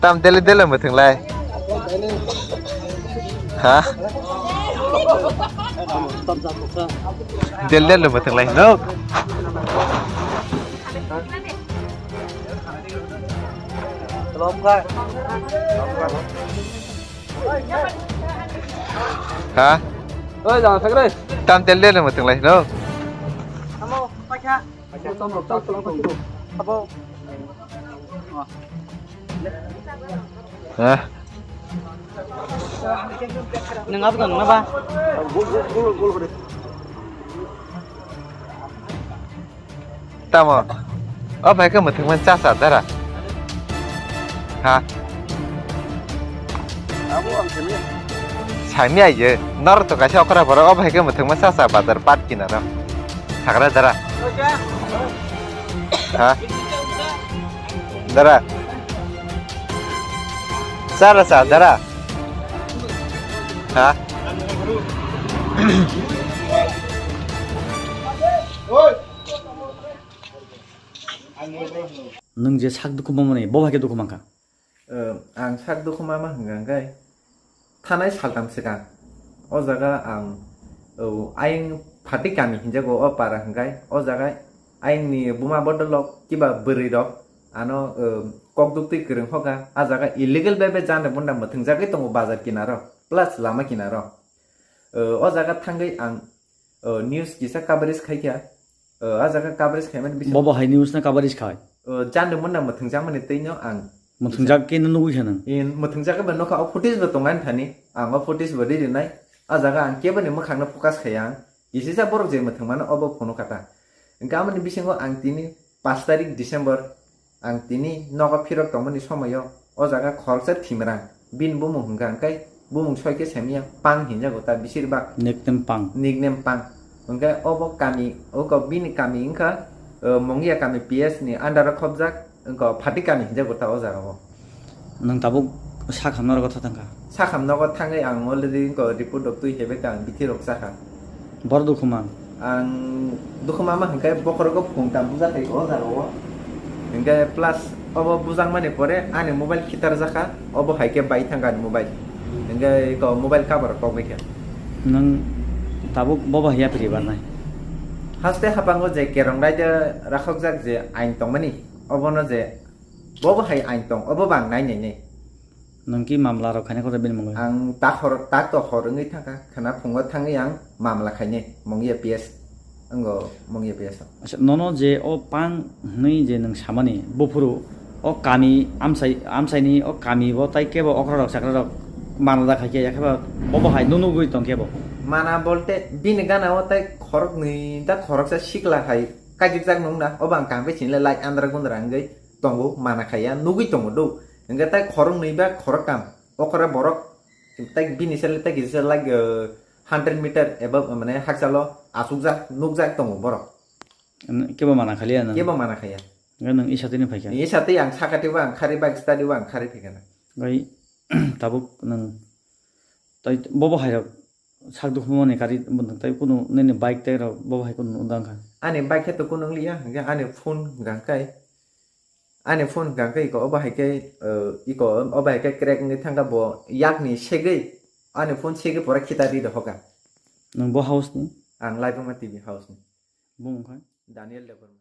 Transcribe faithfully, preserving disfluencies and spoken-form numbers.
Tam dele dele mwthwnglai. Ha? Dele dele mwthwnglai. No. Ha? Oi, jang thangre. Tam dele dele mwthwnglai. No. Ha? Nang apa kan, apa? Tamo. O bai ke muthungman cha cha dara. Ha? Sami aye, nor to kaisa okra boro o bai ke muthungman cha cha bazar pat kinaro. Hagra dara. Ha? Dara. Chara cha dara. Ha? Nwng je sak dukhu mamani, bo hai khe dukhu mankha? Eh, ang sak dukhu mama hwnkha hwnkhe thanai saltam swkang o jaga ang, oh, ayang Phatik kami hinjago o para hwnkhe o jaga ayangni buma bodolrok kiba bwrwirok ano, eh, kok duktwi kwrwng hokha a jaga illegal bai bai jana bunda mwthwngjagwi tongo bazar kinaro plus lama kinaro. Eh, o jaga thangwi ang, eh, news kisa coverage khaikha. Eh, a jaga coverage khaimani bising Bobo hai news na coverage khai. Eh, jande monna mwthwngjak mani twi no ang Mwthwngjak khe no nugwi kha nang. In mwthwngjak ba nokha o footage bo tongan thani. Ang o footage bo ri rinai. A jaga ang kebo ni mwkhang no focus khaya ang. Kisi sa borok je mwthwng mano obo phone kata. Hwnkhe amoni bisingo ang tini pash tarik December. Ang tini nogo phirok tongmani somoio o jaga khoroksa Thimrang, bini bumung hwnkha hwnkhe bumung soi khe semiya Pang hinjago ta bisirbak. Nickname Pang. Nickname Pang. Hwnkhe obo kami, oko bini kami wngkha, eh, Mongia kami P S ni under o khobjak, wngkha Phatik kami hinjago ta o jaga o. Nwng tabuk sak hamna rogo tha thangkha? Sak hamna rogo thangwi ang already wngkha report rok twi hebai kha, ang bithi rok chakha. Bor dukhu man. Ang dukhu mama hwnkhe bokhorogo phung tam buja khai o jaga o. Hwnkhe plus obo bujang mani pore ani mobile khitar jakha, obo hai khe bai thangkha ani mobile. Hwnkhe ko mobile cover kok bai khe. Nwng tabuk bobo hai yapri barnai? Haste hapango je kerong raida rakhokjak je ain tongmani, obono je bobo hai ain tong, obo bang nai nai nai. Nwng ki mamla rok khaina khe bini mungwi? Ang tak hor, tak to hor wngwi thangkha, khwna phungo thangwi ang mamla khainai, Mongia P S, wngo Mongia P S o. Acha, nono je o Pang hwnwi je nwng samani, buphuru o kami amchai, amchaini o kami bo tai kebo okra rok chakra rok mana da khai khe, yakhe ba bobo hai nunugwi tong kebo? Mana bolte bini gana o tai khoroknwi da khoroksa sikla hai kajikjak nung na, obo ang kang bai sinle light andra gundra wngwi tongo, mana khaiya, nugwi tongo do. Hwnkhe tai khoroknwi ba khoroktham. Okra borok, tei bini sale tei kisa like, eh, hundred meter above, mane, hakchalo achukjak, nukjak tongo borok. Kebo mana khaliya nang? Kebo mana khaya. Nang isa tini phaikha? Isa tei ang sakati bo ang khari bike study bo ang khari phaikha na. Bai tabuk nang tai bobo hai rok sak dukhu mani kari tai kunu nini bike tai rok bobo hai kunu undang kha? Ani bike khe to kunu liya, hwnkhe ani phone gangkai. Ani phone hwnkha khe iko obo hai khe, eh, iko obo hai khe crack wngwi thangkha bo yakni segwi ani phone segwi pore khita ri dohokha. Nwng bo house ni? Ang Laibuma T V house ni. Bumung khai? Daniel Debbarma.